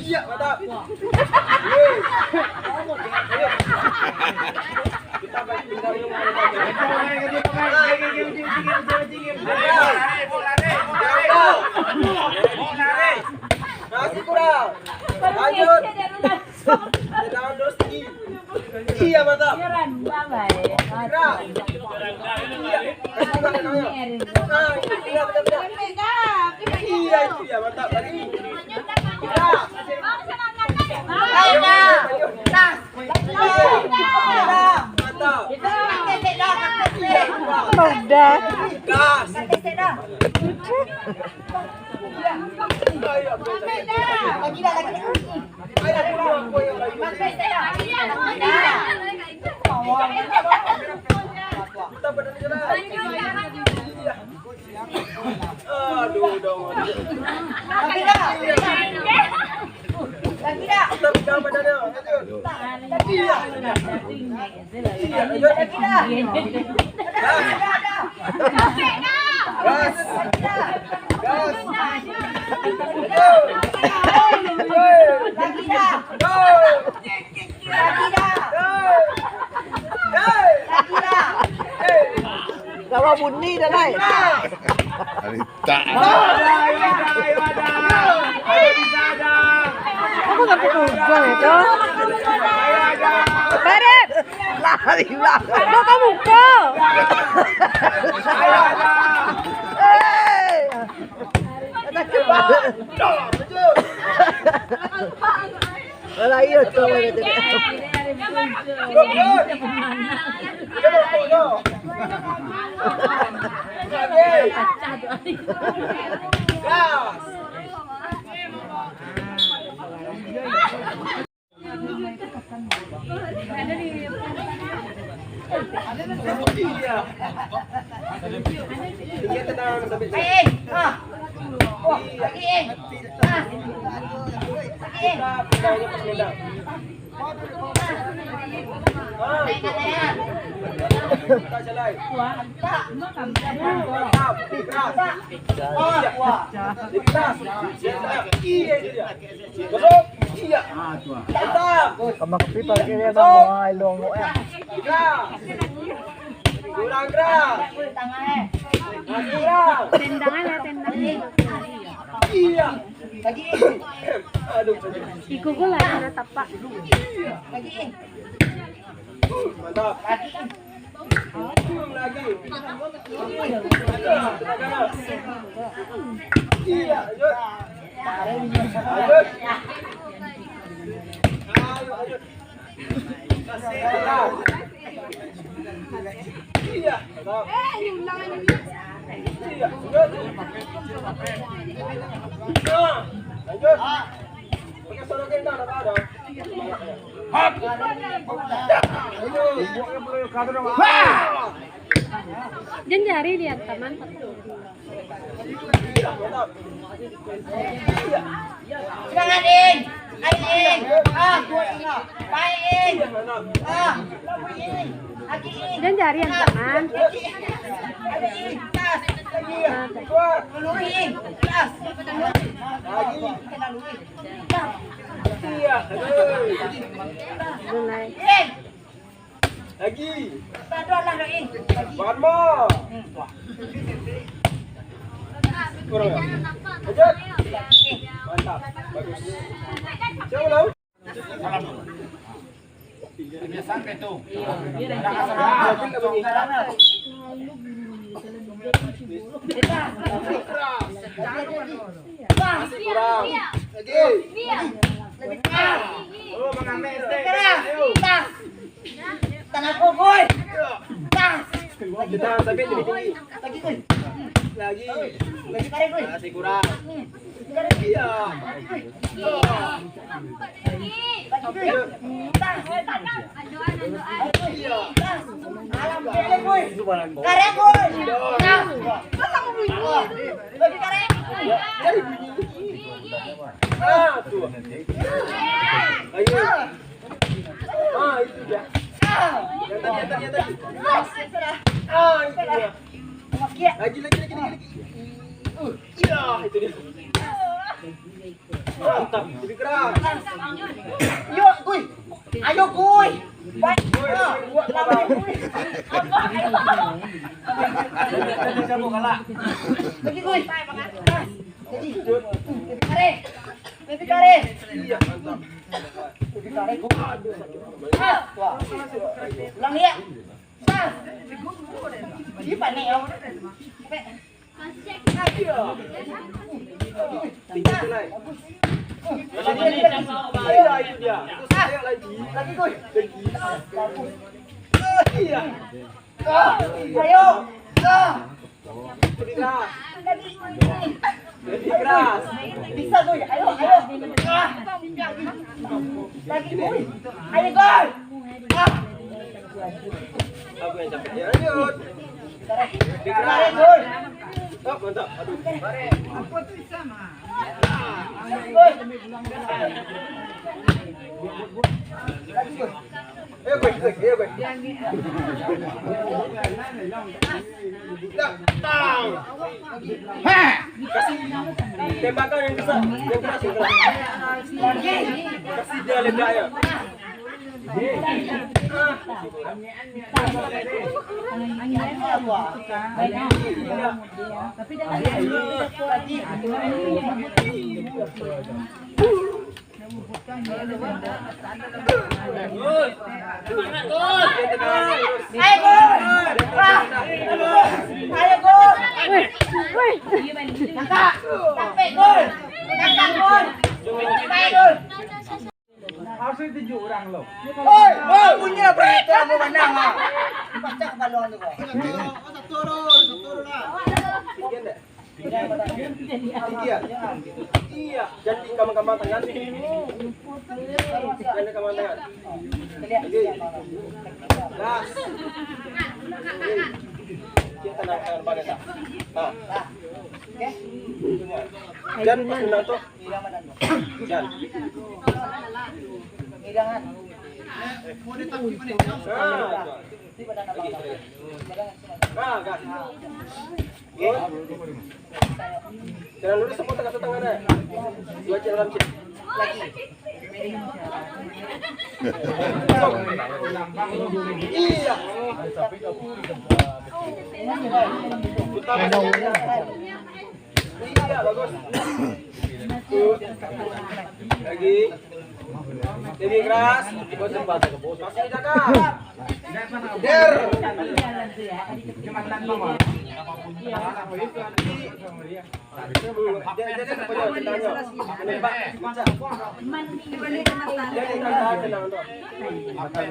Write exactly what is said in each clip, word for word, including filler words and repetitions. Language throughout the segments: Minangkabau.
Iya, mantap. Masih kurang. Lanjut. Tendangan terus tinggi. Iya, mantap. Gerak. Iya. Iya, betul, betul. Iya, itu dia, mantap. Lagi. Gerak. Mantap. Udah. Gas. Aduh, udah, udah. Iya. Iya, iya. Gas. Gas. Gas. Go. Kalau bunyi dah naik. Ari tak. Aku tak pukul itu. Baret. Lari lah. Aduh, kamu kok. Hei. Alah, iyo, tu. Masuk. Iya. Mantap. Kamar kopi pakai dia, Bang. Wah, ilong, eh. Kurang keras. Kurang. Tendangan ya, tendangan. Iya. Lagi. Aduh. Iko gue lah kena tapak. Lagi. Mantap. Lagi. Iya, lanjut. Lanjut. Ayo, lanjut. Iya, mantap. Iya, lanjut. Nah, lanjut. Pakai sorokin dah, dah, dah. Jan jari lihat taman. Silakan, Ing. Ayo, Ing. Ah, baik, Ing. Ah, Ing. Jan jari yang taman. Ing. Tas. Dulu, Ing. Tas. Dulu, Ing. Iya. Mulai. Lagi. Satu lah, Ing. One more. Kurang. Lanjut. Mantap. Bagus. Siapa tahu? Dia sampai tu. Masih kurang. Lagi. Oh, mengambil. Ayo. Tanah kau, boy. Kita sampai lebih tinggi. Lagi, boy. Lagi. Lagi tarik, boy. Masih kurang. Iya. Lagi, boy. Alam, boy. Karek, boy. Lagi karek. Ah, tuh. Ayo. Ah, itu dia. Yang tadi, yang tadi, yang tadi. Ah, itu dia. Lagi, lagi, lagi, lagi, lagi. Uh, iya, itu dia. Mantap. Lebih keras. Yo, kuy. Ayo, kuy. Baik. Kuy, kuy, kuy. Apa? Ayo. Lagi, kuy. Lagi. Lebih kare. Lebih kare. Iya, mantap. Lebih kare, kuy. Ah. Wah. Ulang, ya. Sah. Ih, panek, yo. Sampai. Ayo. Lebih keras. Bisa, Guy. Ayo, ayo. Lagi, Guy. Ayo, Guy. Aku yang capek. Ya, lanjut. Kemarin, Guy. Stop, mantap. Aduh. Ayo, Guy. Ayo, Guy. Ayo, Guy. Tang. Ha! Kasih tembakan yang besar, yang keras, yang keras. Kasih dia ledaknya. Ayo, Gun! Wah! Ayo, Gun! Tangkap! Sampai, Gun! Tangkap, Gun! Sampai, Gun! Harus tujuh orang lo. Oi, oi, bunyi lah, bro. Itu yang mau menang, ah. Pacah kepala tu, kau. Iya. Iya. Jangan di kamar-kamar tangan. Jangan di kamar tangan. Oke. Gas. Kita tenang, tangan pada tak. Nah. Oke. Jangan pas menang tu. Jan. Nah, gas. Jalan dulu semua tengah setengah deh. Dua cek dalam cek. Lagi. Iya. Putar. Iya, bagus. Lagi. Lagi keras. Masih cakap. Der. Tenang, tenang,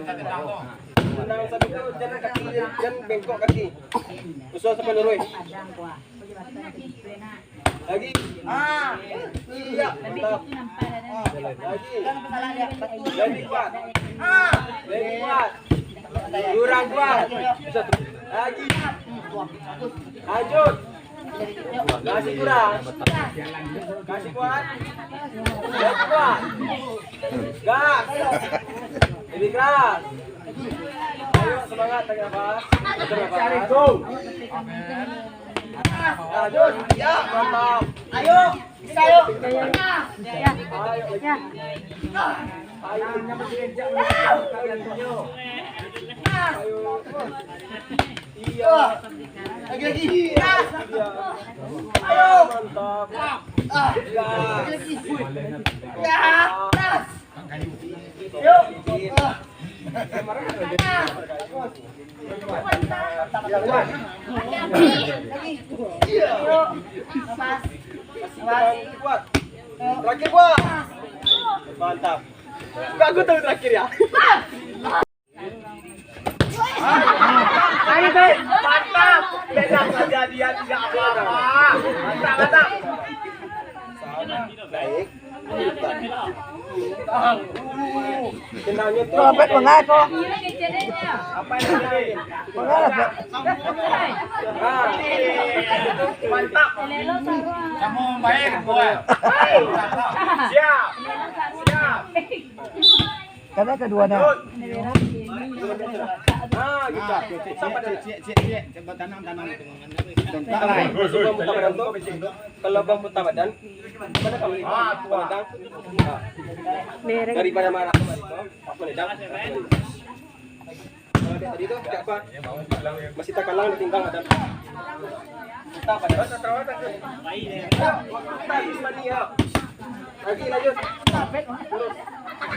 tenang. Tenang, sampai tu, jangan kaki, jangan bengkok kaki. Usul sampai lurus. Lagi. Ah. Iya, mantap. Lagi. Lebih kuat. Lebih kuat. Kurang kuat. Lagi. Lanjut. Kasih kurang. Kasih kuat. Lebih kuat. Gas. Lebih keras. Ayo, semangat, tarik nafas. Tarik nafas. Lanjut. Ya, mantap. Ayo, bisa, ayo. Ya, ya. Ayo, ya. Ayo. Ayo. Iya. Lagi, lagi. Iya. Ayo. Mantap. Ah. Lagi, lagi. Ya. Ayo. Ah. Terakhir, Bang. Mantap. Enggak, aku tahu terakhir ya. Mantap. Beda saja dia, tidak apa-apa. Mantap, mantap. Baik. Tenangnya tu. Apa yang terjadi? Apa yang terjadi? Ah. Mantap. Kamu baik, buat. Siap. Siap. Kada kedua dah. Lanjut. Ah, gitu. Ciek, ciek, ciek, ciek, ciek. Coba tanam, tanam. Kalau bang putar badan tu, kalau bang putar badan, mana kamu? Ah, tua. Daripada marah kemarin tu, apa ni, Dang? Kalau dia tadi tu, siapa? Masih takalang, ditinggal, Dang. Putar badan. Putar, Ismani, ya. Lagi, lanjut.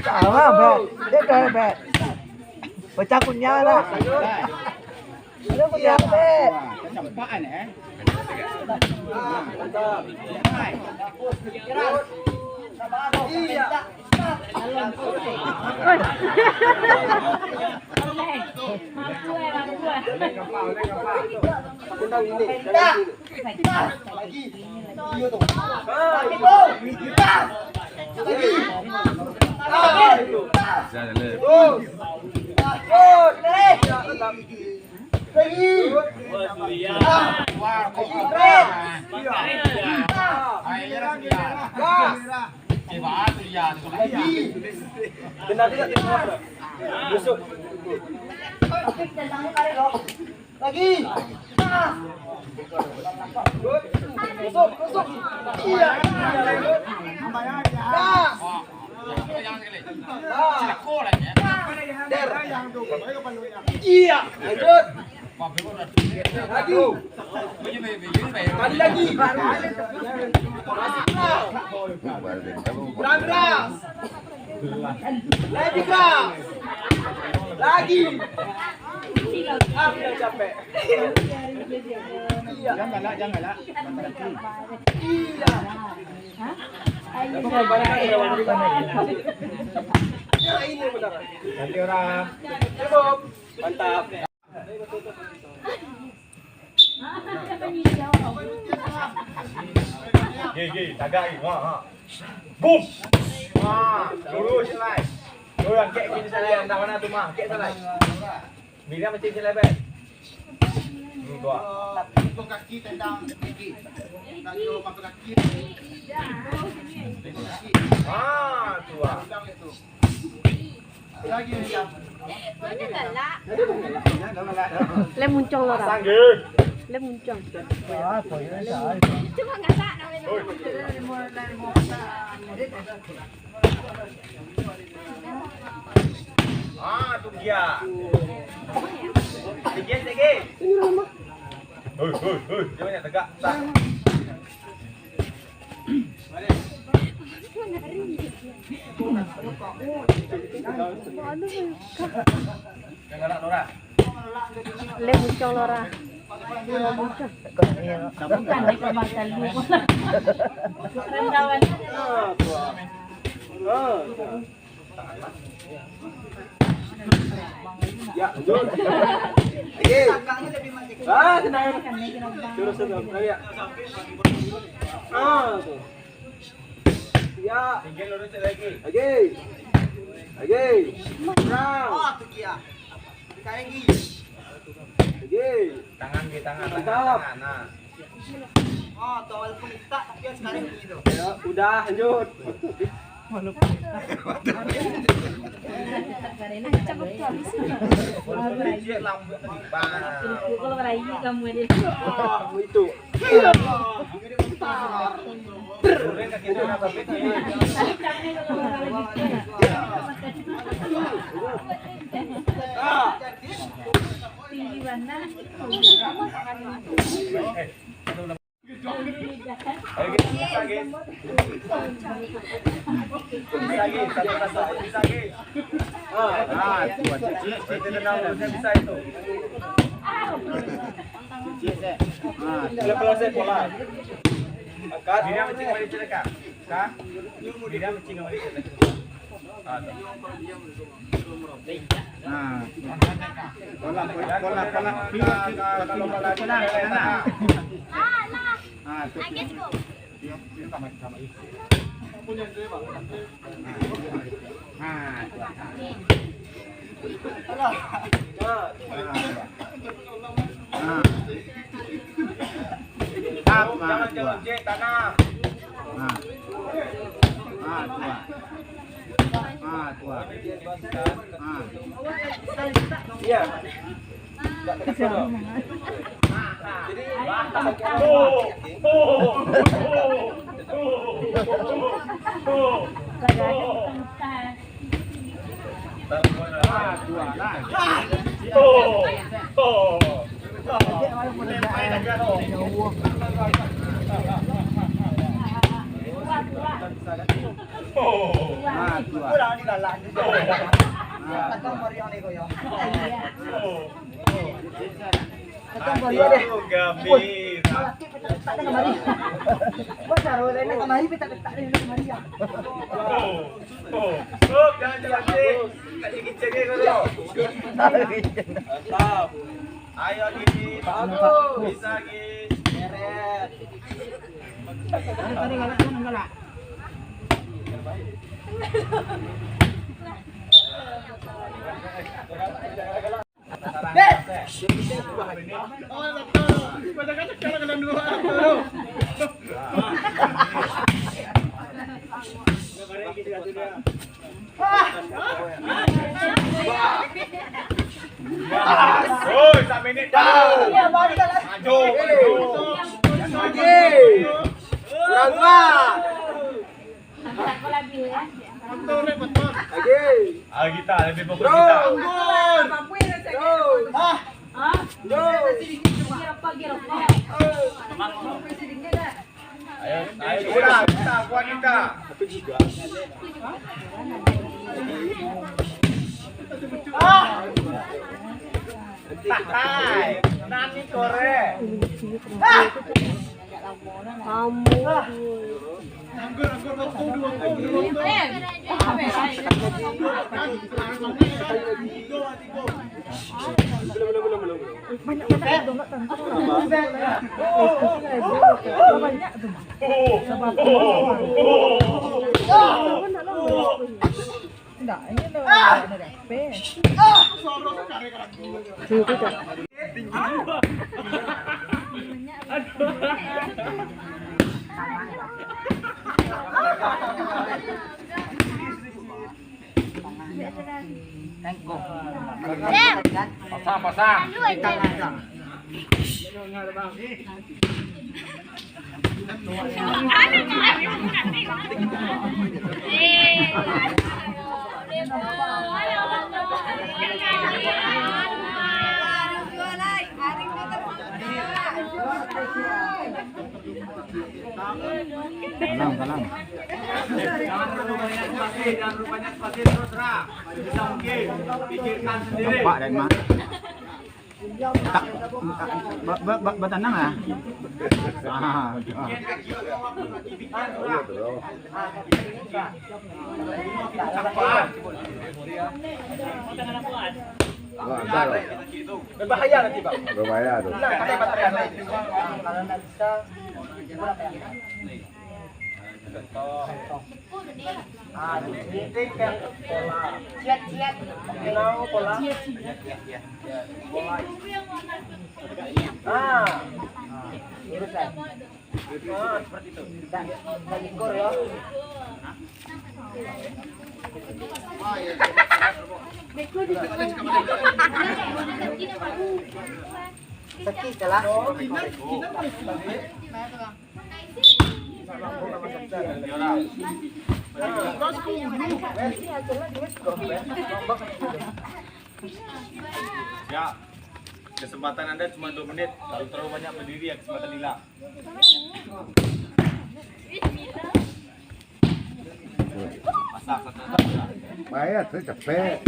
Salah, bet. Dia dah, bet. Pecah kunyah lah. Ada kunyah, bet. Campaan, eh. Mantap. Iya. Oi. Mampu, eh, mampu, eh. Tendang ini, tendang ini. Lagi. Iya tu. Ah, itu. Lagi. Ah, itu. Terus. Terus. Lagi. Ah, lagi. Terus. Gas. Lagi. Benar tidak? Busuk. Lagi. Masuk, masuk. Iya. Gas. Gas. Der. Iya, lanjut. Lagi. Sekali lagi. Masih gas. Kurang gas. Lagi, Kak. Lagi. Aku dah capek. Iya. Jangan galak, jangan galak. Iya. Bukan banyak yang lewat juga. Ya, ini benar. Ganti orang. Cukup. Mantap. Gigi, tagak gigi. Ha, ha. Boom. Ha, lurus, salai. Tu yang kek kini salai, yang dah mana tu, mah? Kek salai. Miriam macam salai, bet. Hmm, tu ah. Tapi kaki tendang gigi. Tendang dulu, masuk kaki. Ha, tu ah. Tendang itu. Lai muncuang lo, Ra. Lai muncuang. Cuma galak namonyo. Ah, tu dia. Sikit, sikit. Hoi, hoi, hoi. Dia banyak tegak. Lai muncuang lo, Ra. Bukan, dia korban kalu. Rendawan. Ya, betul. Oke. Ah, tenang. Terus, terus, terus. Ya. Ah, tu. Ya. Tinggal lurus lagi. Lagi. Lagi. Kurang. Oh, tu dia. Sekali lagi. Lagi. Tangan di tangan, tangan, mantap. Tangan. Nah. Oh, tu awal pun tak, tapi yang sekarang ini tu. Ya, udah, lanjut. Walaupun tak. Macam betul habis ni. Walaupun licik, lambat tadi. Bang. Kalau merayu kamu ni. Ah, itu. Angkat. Angkat. Ah. Pola, pola, pola, pola. Kiri, kiri, kiri, kiri, kiri. Ah, tu. Ah, tu. Ah. Tap, ah, tu. Ah. Ah, tu. Ah, tu ah. Ah. Iya. Ayo, Gi. Bisa, Gi. Oi, samenit dah. Maju, maju. Lagi. Kurang kuat. Lagi. Ah, kita lebih fokus kita. Anggur. Anggur. Ah. Anggur. Ayo, ayo, kita, kita, kuat kita. Ah! Tahai, nani kore. Ah! Kamu. Banyak, banyak, banyak, banyak. Banyak tu. Sabar, sabar, sabar. Ndak, ini udah, udah, udah, udah. Tuh, tuh, tuh. Pasang, pasang. Tenang, tenang. Jangan terlalu banyak spasi, jangan terlalu banyak spasi, terus, Ra. Bisa mungkin, pikirkan sendiri. Nampak dari mana? Tak, ba-, ba-, ba-, batanang lah. Ah, ah. Wah, entar. Berbahaya nanti, Bang. Berbahaya tu. Nah, pakai baterai lain. Kalau nggak bisa, kurang ya. Ah, ini kan pola. Ciat, ciat. Kenal pola? Pola. Ah. Ah, lurus, kan? Ah, seperti itu. Kita, kita lingkur, ya. Sakit, salah. Ya, kesempatan Anda cuma dua menit. Kalau terlalu banyak berdiri, ya kesempatan hilang. Masak satu. Bayar tu capek.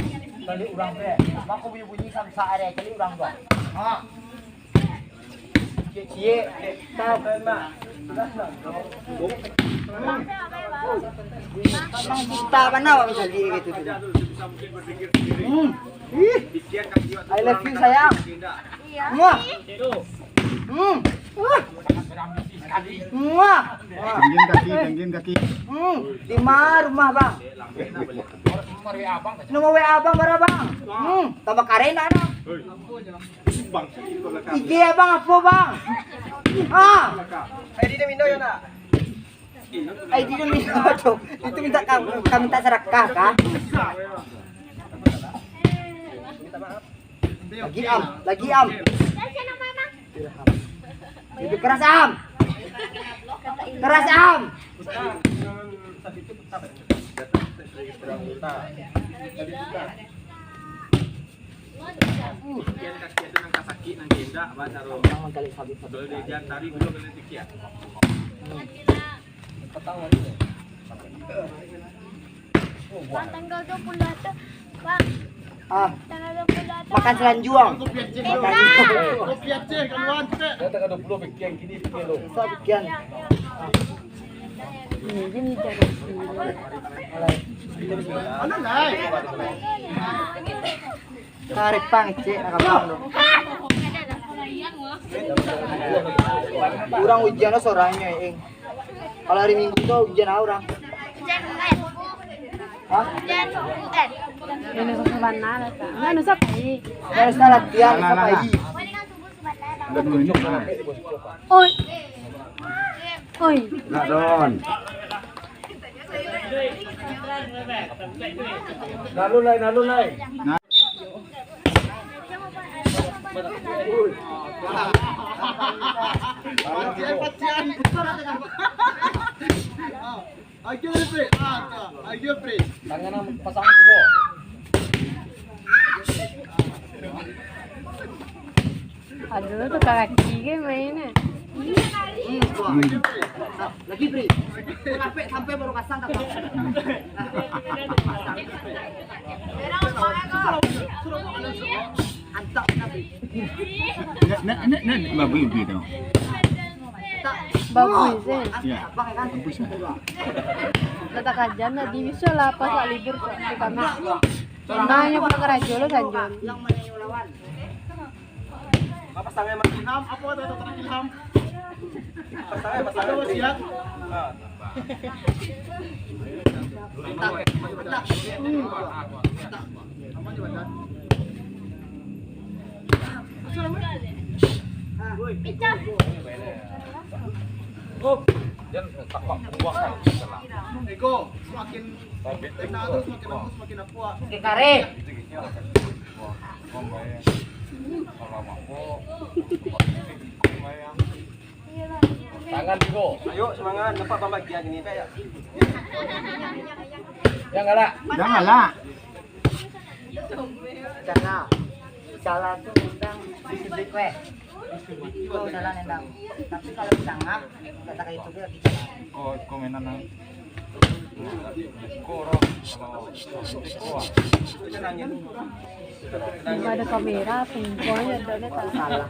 Cari urang, Pe. Mako bunyi-bunyi samsak ari, cari urang tu. Ha. Ciek-ciek, tahu kan, Mak? Memang cita bana awak mencari gitu tu. Hmm. Ih. I love you, sayang. Muah. Hmm. Muah. Pinggin kaki, pinggin kaki. Hmm. Di ma rumah, Bang? Nomor W A Abang bara, Bang? Hmm. Tambah keren dah, nah. I G Abang apo, Bang? Ah. Edi dia minta ya, nak? Ai, dia minta tu. Itu minta ka-, ka minta sadakah kah? Lagi, Am, lagi, Am. Lebih keras, Am. Keras, Am. Bagian kaki ado nan ka sakik, nan ka indak, ba caro. Kalau diaja tari dulu, kalian tikiak. Bang, tanggal dua puluh satu, Bang. Ah. Tanggal dua puluh satu. Makan selanjuang. Kopi Aceh dulu. Kopi Aceh, kaluan, cek. Dah tanggal dua puluh, bikin gini, bikin lo. Sa bikin. Ini, ini jadi. Anu, Lai. Karepang, cek, nak kapang tu. Urang ujian lo sorangnyo, Ing. Kalau hari Minggu tu ujian urang. Hah? Ini susah banget, tak? Enggak, susah pai. Enggak susah latihan, susah pai. Oi. Oi. Nak don. Lalu, Lai, lalu, Lai. Nah. Ayo, Pri. Ah, ayo, Pri. Tangan pasang tu, Bo. Aduh, tukar kaki ke main ni? Hmm, wah, lagi, Pri. Lagi, Pri. Sampai, sampai baru pasang, tak apa. Antap, Pri. Nak, nak, nak, nak, babi, babi tu. Bagus, eh. Ya. Bagus, eh. Lah takajan lah, di bisa lah pas libur tu. Di kamar. Nah, nyo pulang karajo lo, Sanjun. Pasangan Mas Ilham, apa kata Dokter Ilham? Pasangan, pasangan. Ada wasiat? Ah. Aman je, Badan. Apa nama? Icam. Oh, jangan tampak buah kan. Ego, semakin tenang tu, semakin lama, semakin apa? Oke, kare. Tangan dulu. Ayo, semangat. Nampak pambagian ini, Pak, ya? Jangan galak. Jangan galak. Salah. Salah tu undang di sebut, weh. Itu salah nendang. Tapi kalau ditangah, kata kayak itu dia bisa. Kau, kau mainan, ah. Kau orang. Kalau ada kamera, pingpong ada, ada tak? Salah, salah.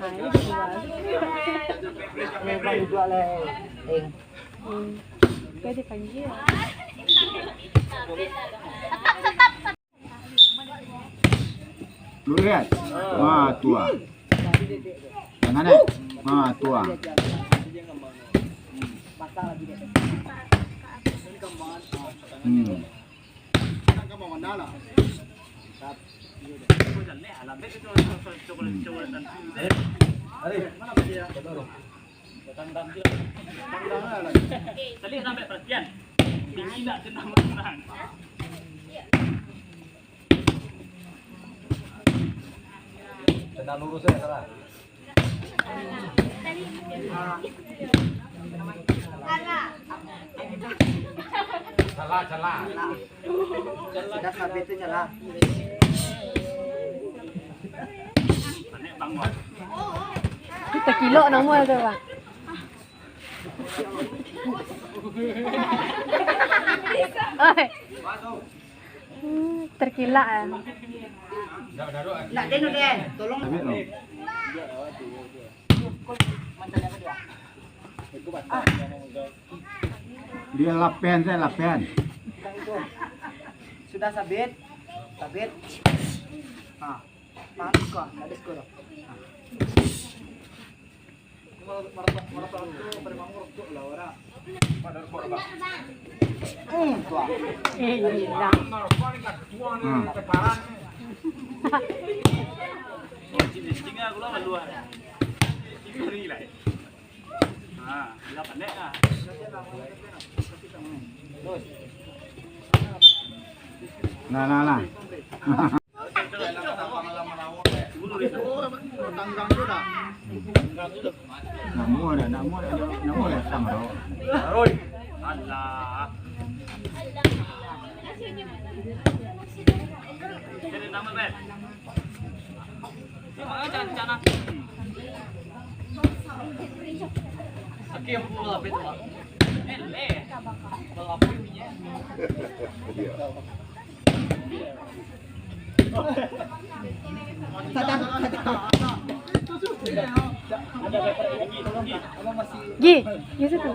Nah, ini juga. Ini bang juga, leh. Eh. Hmm. Kau dipanggil. Lurus. Ha, tu ah. Jangan, eh. Ha, tu ah. Hmm. Hmm. Caliak sampai perhatian. Tinggi nak tenang tenang. Tenang lurus saja, salah. Salah, salah. Sudah sampai tu, salah. Takilok namo tu, Bang. Oi. Hmm, terkilak, eh. Nak, Den, Den, tolong. Dia lapen, saya lapen. Sudah sabit, sabit. Ha, panas kok, habis kok. Ha. Nah, nah, nah. Nak muat dah, nak muat dah, nak muat dah, sang dah. Alah. Gi, gi situ.